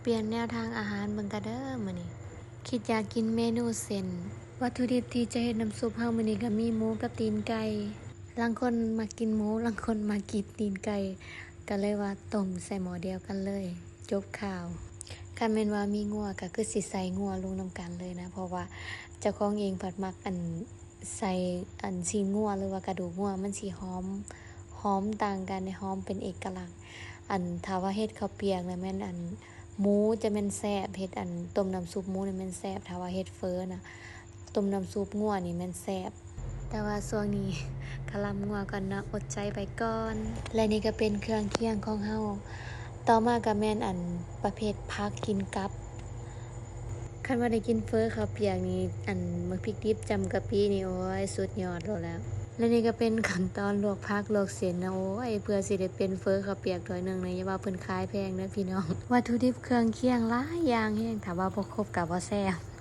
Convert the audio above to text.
ປ່ຽນແນວທາງອາຫານເບິ່ງກະເດີມື້ນີ້ ຄິດຢາກກິນເມນູເສັ້ນ. ວັດຖຸດິບທີ່ຈະເຮັດນ້ຳຊຸບເຮົາມື້ນີ້ກະມີໝູກັບຕີນໄກ່. ລາງຄົນມັກກິນໝູ ລາງຄົນມັກກິນຕີນໄກ່ ກະເລີຍວ່າຕົ້ມໃສ່ໝໍ້ດຽວກັນເລີຍ ຈົບຂ່າວ. ຄັນແມ່ນວ່າມີງົວກະຄືຊິໃສ່ງົວລົງນຳກັນເລີຍນະ ເພາະວ່າເຈົ້າຂອງເອງພັດມັກອັນ ໃສ່ອັນຊີ້ນງົວ ຫຼືວ່າກະດູກງົວ ມັນຊິຫອມ ຫອມຕ່າງກັນເດ້ ຫອມເປັນເອກະລັກ. ອັນຖ້າວ່າເຮັດເຂົ້າປຽກນະ ແມ່ນອັນໝູຈະແມ່ນແຊບ ເຮັດອັນຕົ້ມນ້ຳຊຸບໝູນີ້ແມ່ນແຊບ. ຖ້າວ່າເຮັດເຝີນະ ຕົ້ມນ້ຳຊຸບງົວນີ້ແມ່ນແຊບ. ແຕ່ວ່າຊ່ວງນີ້ຄະລຳງົວກ່ອນເນາະ ອົດໃຈໄວ້ກ່ອນ. ແລະນີ້ກະເປັນເຄື່ອງຄຽງຂອງເຮົາ. ຕໍ່ມາກະແມ່ນອັນປະເພດຜັກກິນກັບ. ຄັນວ່າໄດ້ກິນເຝີເຂົ້າປຽກນີ້ ອັນໝາກພິກດິບຈ້ຳກະປິນີ້ ໂອ້ຍ ສຸດຍອດໂລດແລ້ວ. ແລະນີ້ກະເປັນຂັ້ນຕອນລວກຜັກລວກເສັ້ນນະ. ໂອ້ຍ ເພື່ອຊິໄດ້ເປັນເຝີເຂົ້າປຽກຖ້ວຍໜຶ່ງນີ້ ຢ່າວ່າເພິ່ນຂາຍແພງເດີພີ່ນ້ອງ. ວັດຖຸດິບເຄື່ອງຄຽງຫຼາຍຢ່າງແຮງ ຖ້າວ່າບໍ່ຄົບກະບໍ່ແຊບ.